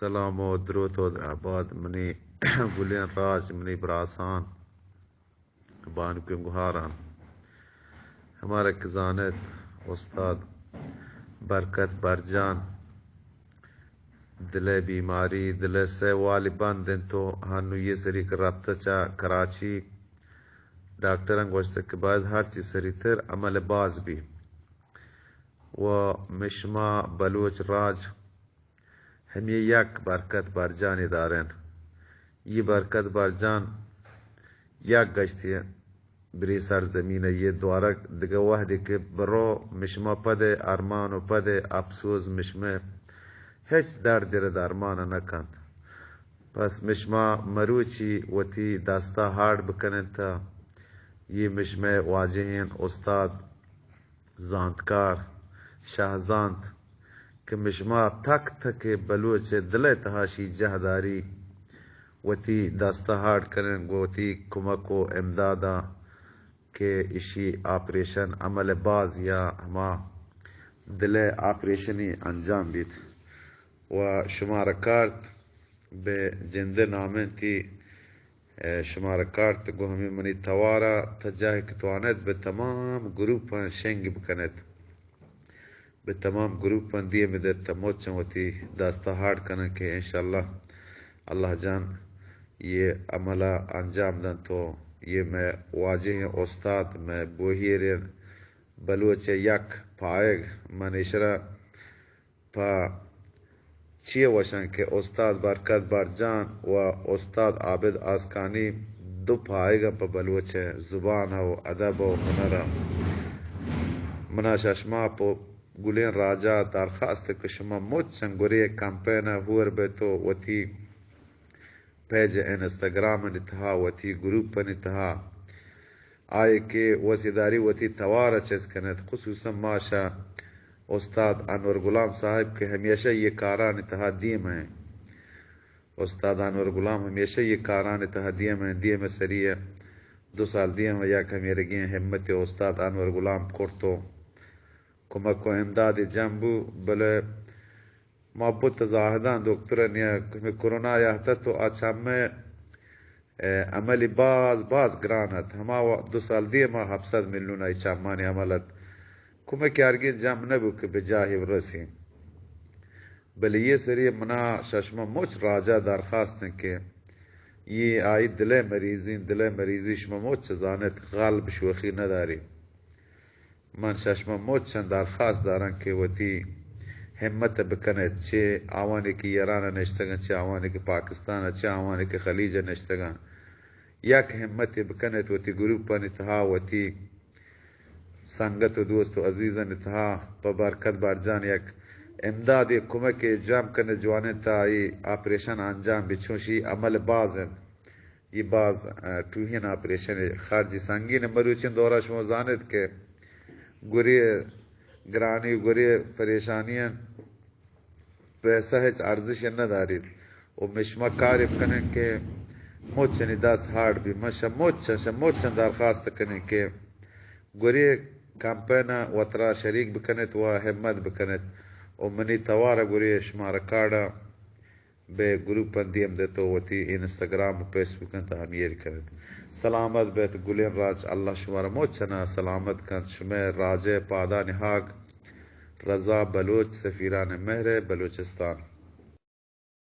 سلام و دروت و درابات منی گلیں راج، منی براسان، بانکیں گوھاران۔ ہمارا کہ زانت استاد برکت برجان دلے بیماری، دلے سہ والی بند انت و ہنو یہ سری کہ ربطہ چا کراچی ڈاکٹران گوشتہ کہ باید ہر چی سری تر عمل باز بی و مشما بلوچ راج ہمے یک برکت برجانے دارین۔ یہ برکت برجان یک گشتی بری سرزمین یہ دوارگ دگہ وحدی کہ برو مشما پد ارمان و پد افسوز مشما ہچ درد را درمان نہ کنت۔ پس مشما مروچی وتی دستا ہاڈ بکننت۔ یہ مشما واجہین استاد زانتکار شہزانت کہ مشما تک تک بلوچ دل تہا شی جہ داری، وتی دست ہاڈ کنن گوں وتی کمک و امدادا کہ اشی آپریشن عمل باز یا ہما دل آپریشنی انجام بیت و شمارا کارت بہ جند نامنتی، اے، شمارا کارت گوں ہمے منی توارا تا جاہ کہ توانت بہ تمام گروپاں شنگ بکنت، بہ تمام گروپاں دیم بدت تا مچاں وتی دستا ہاڈ کنن کہ انشاءاللہ اللہ جان یہ عملہ انجام دنت و یہ مئے واجہیں استاد مئے بوہیریں بلوچ یک پائگ من اشرا پہ چیئے وشاں کہ استاد برکت برجان و استاد عابد آسکانی دو پائگاں پہ بلوچ زبان و ادب و ہنر۔ منا ششما پہ گلیں راجا درخواست کہ شما مچاں گرے کمپین ہور بیت و وتی پیج انستگرام انی تہا، وتی گروپ انی تہا، آئے کہ وسیداری وتی توار چست کنت، خصوصاً ماشا استاد انور غلام صاحب کہ ہمیشہ یہ کارانی تہا دیم ہیں۔ استاد انور غلام ہمیشہ یہ کارانی تہا دیم ہیں، دیم سری ہے۔ دو سال دیم یک ہمیں رگیں ہمت استاد انور غلام کرتو کمک و امداد جنبو، بلے ما بت زاہداں دکتر نیا کمی کرونا یاہتا تو آ چمے، اے، عملی باز، باز گران ات۔ ہما وا-، دو سال دیما ہپت سد میلیون آئی چمانی عمل ات۔ کمی کہ ہرگیں جم نبو کہ بہ جاہی رسیں۔ بلے یہ سری منا ششما مچ راجا درخواست ہیں کہ یہ آئی دلے مریضی، دلے مریضی شما مچ زانت غلب شوخی نداری۔ من ششما مچاں درخواست دارن کہ وتی ہمت بکنت، چہ آوانی کہ ایران نشتگن، چہ آوانی کہ پاکستان، چہ آوانی کہ خلیج نشتگن، یک ہمت بکنت وتی گروپانی تہا، وتی سنگت و دوست و عزیزانی تہا پہ برکت برجان یک امداد، یک کمک جم کنت، جوانیں تا ای آپریشن انجام بی، چونشی عمل باز انت۔ یہ باز، آ، ٹوہین آپریشن خرچی سنگین۔ مروچین دورا شما زانت کہ گری گرانی، گری پریشانی پیسہ ہچ ارزش نہ داریت۔ و مشما کاری بکنن کہ مچنی دست ہارڈ بی۔ من شہ مچن، شہ مچن درخواست کنن کہ گری کمپین وترا شریک بکنت و ہمت بکنت و منی توار گری شمارا کارڈا بہ گروپاں دیم دے تو وتی انستگرام و فیسبوکاں تہا ہم ایر کنت۔ سلامت بیت گلیں راج، اللہ شمارا مچنا سلامت کنت۔ شمئے راجئے پادانی ہاک، رضا بلوچ، سفیران مہر بلوچستان۔